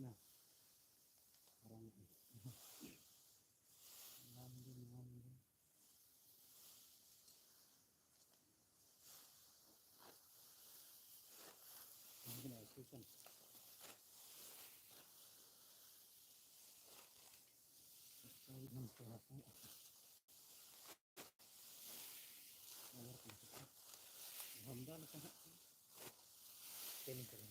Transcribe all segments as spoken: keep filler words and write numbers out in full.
ᱧᱟᱢ ᱜᱮ, ᱧᱟᱢ ᱜᱮ᱾ ᱧᱟᱢ ᱜᱮ, ᱧᱟᱢ ᱜᱮ᱾ ᱟᱵᱟᱨ ᱠᱚ ᱢᱮᱛᱟᱜᱼᱟ ᱫᱷᱟᱢᱫᱟ ᱞᱮᱠᱟ ᱦᱟᱸᱜ ᱠᱚ ᱠᱟᱹᱢᱤ ᱠᱟᱱᱟ᱾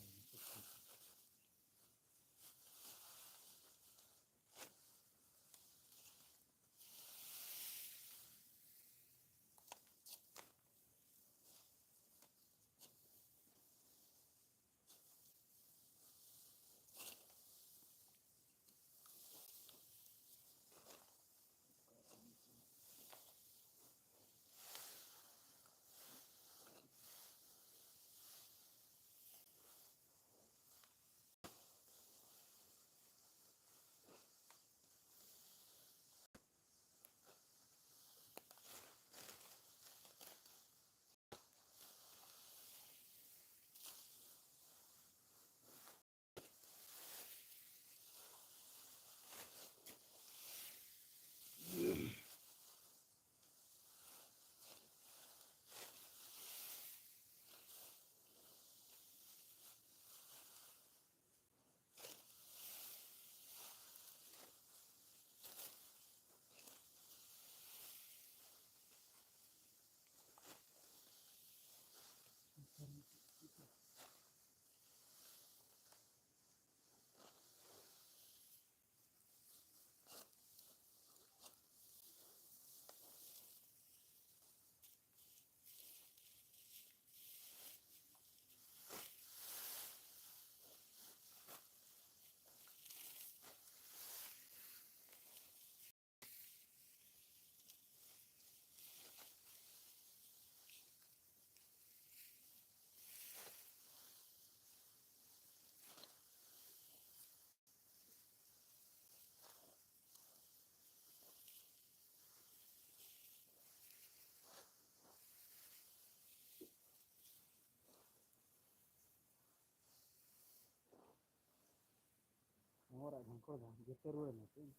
ᱚᱲᱟᱜ ᱡᱷᱟᱝᱠᱚᱲ ᱫᱚ ᱡᱮᱛᱮ ᱨᱩᱣᱟᱹᱲ ᱮᱱᱟ ᱪᱮᱫ?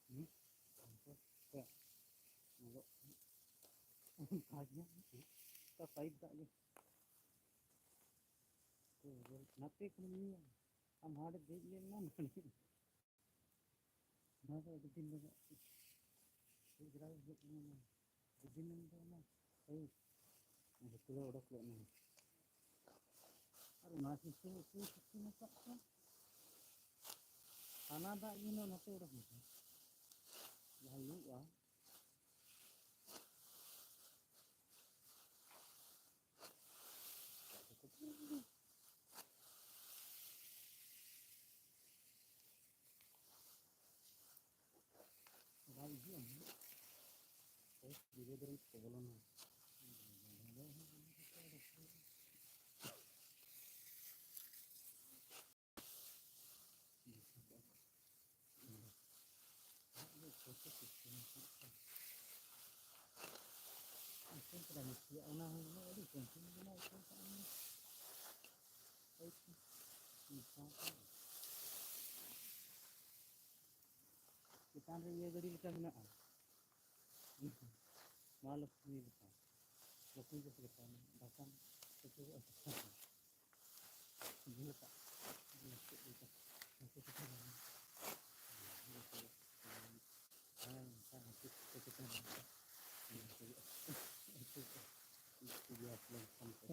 ᱦᱩᱸ? ᱡᱷᱟᱝᱠᱚᱲ ᱛᱮ ᱧᱮᱞᱚᱜ ᱠᱟᱱᱟ᱾ ᱚᱠᱟ ᱜᱮ? ᱚᱠᱟ ᱥᱟᱭᱤᱰ ᱫᱟᱜ ᱜᱮ? ᱛᱚ, ᱱᱟᱛᱮ ᱠᱷᱚᱱ ᱧᱮᱞ ᱟᱢ ᱦᱟᱸᱰᱮ ᱫᱮᱡ ᱞᱮᱱᱟ ᱱᱚᱰᱮ᱾ ᱱᱚᱣᱟ ᱫᱚ ᱟᱹᱰᱤ ᱫᱤᱱ ᱨᱮᱱᱟᱜ ᱪᱮᱫ ᱡᱮᱨᱟ ᱦᱩᱭᱩᱜ ᱠᱟᱱᱟ᱾ ᱟᱹᱰᱤ ᱫᱤᱱ ᱨᱮᱱ ᱫᱚ ᱚᱱᱟ ᱦᱩᱭᱩᱜ ᱵᱷᱤᱛᱨᱤ ᱨᱮ ᱚᱰᱚᱠ ᱞᱮᱫ ᱢᱮ᱾ ᱟᱨ ᱚᱱᱟ ᱥᱤᱥᱴᱮᱢ ᱩᱛᱩ ᱥᱤᱥᱴᱮᱢ ᱟᱠᱟᱫ ᱠᱚ᱾ ᱦᱟᱱᱟ ᱫᱟᱜ ᱜᱮ ᱱᱚᱛᱮ ᱚᱰᱚᱠ ᱞᱮᱱᱟ᱾ ᱡᱟᱦᱟᱸ ᱞᱩᱜᱼᱟ᱾ ᱵᱟᱭ ᱦᱤᱡᱩᱜᱼᱟ᱾ ᱳᱭ ᱫᱷᱤᱨᱮ ᱫᱷᱤᱨᱮ ᱠᱚ ᱵᱚᱞᱚᱱᱟ᱾ ᱚᱱᱟ ᱦᱚᱸ ᱟᱹᱰᱤ ᱠᱚᱢ ᱠᱚ ᱵᱮᱱᱟᱣ ᱦᱚᱪᱚ ᱠᱟᱜᱼᱟ᱾ ᱪᱮᱛᱟᱱ ᱨᱮ ᱤᱭᱟᱹ ᱜᱟᱹᱰᱤ ᱞᱮᱠᱟ ᱢᱮᱱᱟᱜᱼᱟ᱾ ᱢᱟ ᱞᱚᱠᱥᱢᱤ ᱞᱮᱠᱟ, ᱞᱚᱠᱥᱢᱤ ᱵᱚᱥ ᱞᱮᱠᱟ, ᱫᱟᱠᱟᱢ ᱩᱛᱩ ᱧᱮᱞ ᱟᱠᱟᱫ᱾ ᱦᱮᱸ, ᱚᱱᱠᱟ ᱦᱟᱹᱠᱩ ᱠᱚ ᱪᱮᱛᱟᱱ ᱨᱮ ᱩᱛᱩ ᱠᱚ, ᱩᱛᱩ ᱠᱚ ᱜᱮᱥ ᱞᱮᱱᱠᱷᱟᱱ ᱠᱚ᱾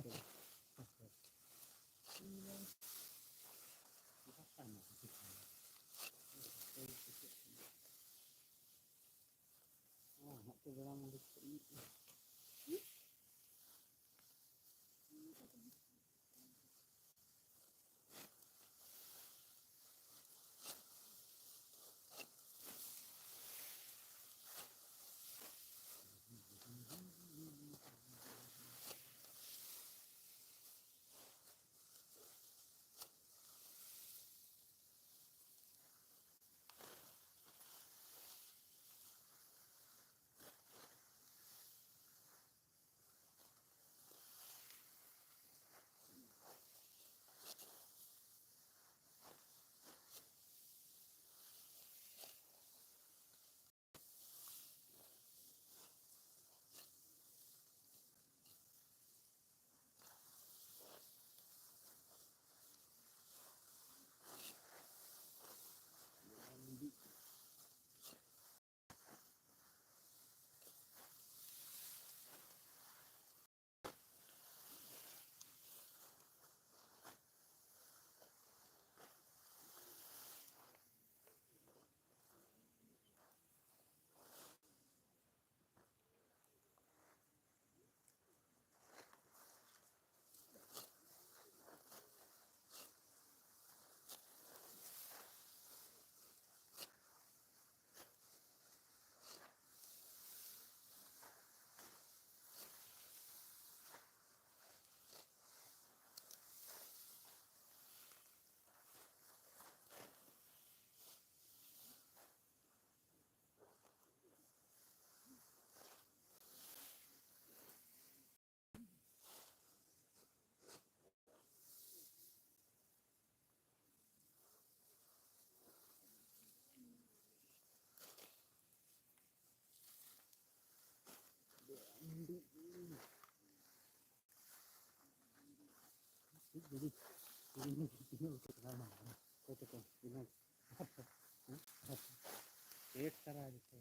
ᱚᱠᱚᱭ ᱛᱟᱠᱚ? ᱪᱮᱠ ᱛᱟᱨᱟ ᱡᱚᱛᱚ᱾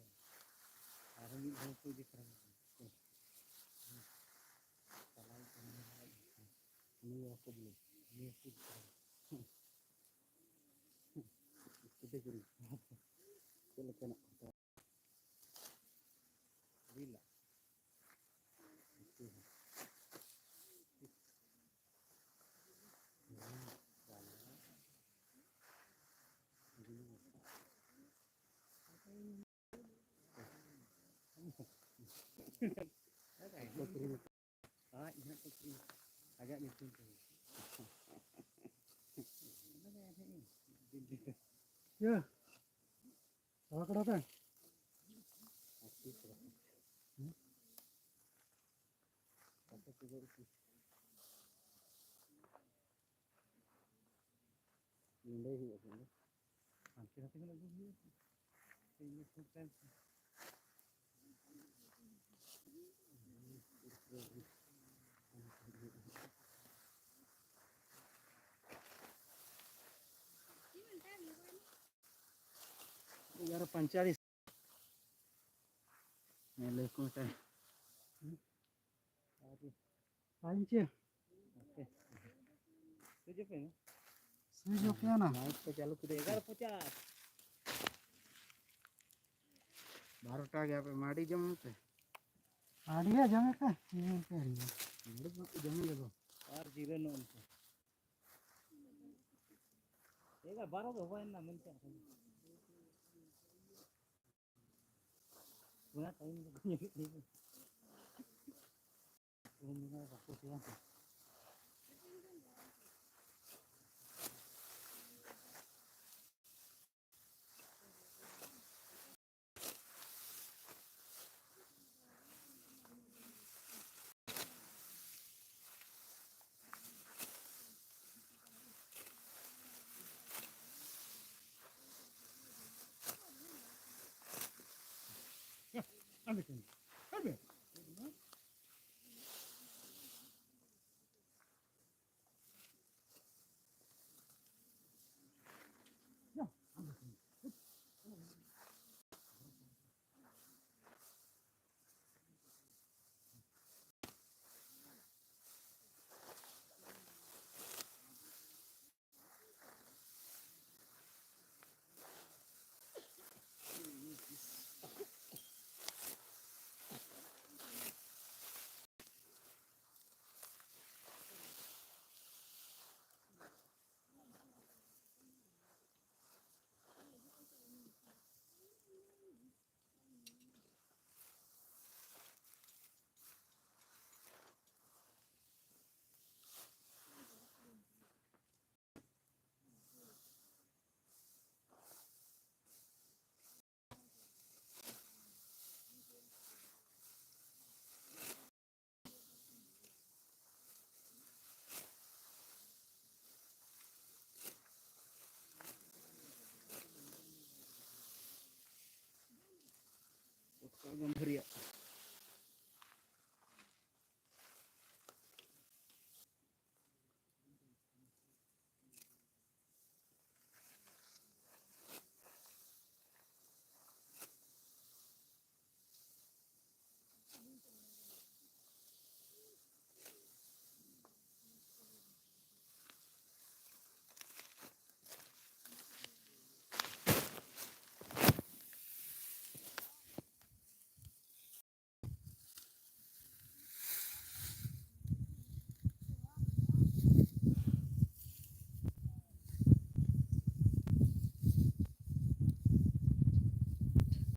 ᱟᱨᱦᱚᱸ ᱢᱤᱫ ᱫᱷᱟᱣ ᱠᱚ ᱤᱫᱤ ᱛᱟᱨᱟ᱾ ᱪᱟᱞᱟᱣ ᱠᱟᱱᱟ᱾ ᱱᱤᱭᱟᱹ ᱠᱚ ᱵᱚᱞᱮ, ᱱᱤᱭᱟᱹ ᱠᱚ ᱵᱚᱞᱮ᱾ ᱪᱮᱫ ᱞᱮᱠᱟᱱᱟᱜ ᱠᱚ ᱦᱟᱛᱟᱣᱟ? ᱵᱤᱞᱟ᱾ ᱟᱡ ᱱᱟᱦᱟᱜ ᱠᱚ ᱠᱤᱨᱤᱧ, ᱟᱡᱟᱜ ᱧᱩᱛᱩᱢ ᱛᱮ᱾ ᱤᱭᱟᱹ, ᱨᱚᱦᱚᱲ ᱠᱟᱰᱟ ᱯᱮ᱾ ᱱᱚᱸᱰᱮ ᱦᱩᱭᱩᱜᱼᱟ, ᱱᱚᱸᱰᱮ᱾ ᱦᱟᱱᱛᱮ ᱱᱟᱛᱮ ᱠᱷᱚᱱ ᱟᱹᱜᱩ ᱦᱩᱭᱩᱜᱼᱟ᱾ ᱮᱜᱟᱨᱚ ᱯᱚᱸᱭᱛᱟᱞᱤᱥ᱾ ᱧᱮᱞ ᱞᱮ ᱠᱚ ᱢᱮᱛᱟᱭ᱾ ᱟᱨ ᱤᱧ ᱪᱮ? ᱥᱩᱡᱳᱜᱽ ᱯᱮ ᱱᱟ᱾ ᱢᱟᱭᱤᱠ ᱠᱚ ᱪᱟᱹᱞᱩ ᱠᱮᱫᱟ᱾ ᱮᱜᱟᱨᱚ ᱯᱚᱪᱟᱥ᱾ ᱵᱟᱨᱚ ᱴᱟ ᱜᱮ ᱟᱯᱮ ᱢᱟᱹᱰᱤ ᱡᱚᱢ ᱯᱮ᱾ ᱟᱹᱰᱤ ᱡᱚᱢ ᱯᱮ᱾ ᱡᱚᱢ ᱯᱮ᱾ ᱢᱟᱹᱰᱤ ᱡᱚᱢ ᱯᱮ, ᱡᱚᱢ ᱯᱮ᱾ ᱟᱨ ᱡᱤᱨᱟᱹ ᱱᱚᱜᱼᱚ ᱱᱚᱝᱠᱟ᱾ ᱮᱜᱟ ᱵᱟᱨᱚ ᱫᱚ ᱦᱚᱵᱟᱭᱮᱱᱟ ᱢᱮᱱᱛᱮ᱾ ᱚᱱᱟ ᱴᱟᱭᱤᱢ ᱫᱚ ᱵᱟᱹᱧ ᱧᱮᱞᱮᱫ ᱛᱟᱦᱮᱸ᱾ ᱩᱱ ᱫᱚ ᱵᱟᱠᱚ ᱛᱟᱦᱮᱸ ᱠᱟᱱᱟ᱾ ᱜᱚᱢᱠᱮ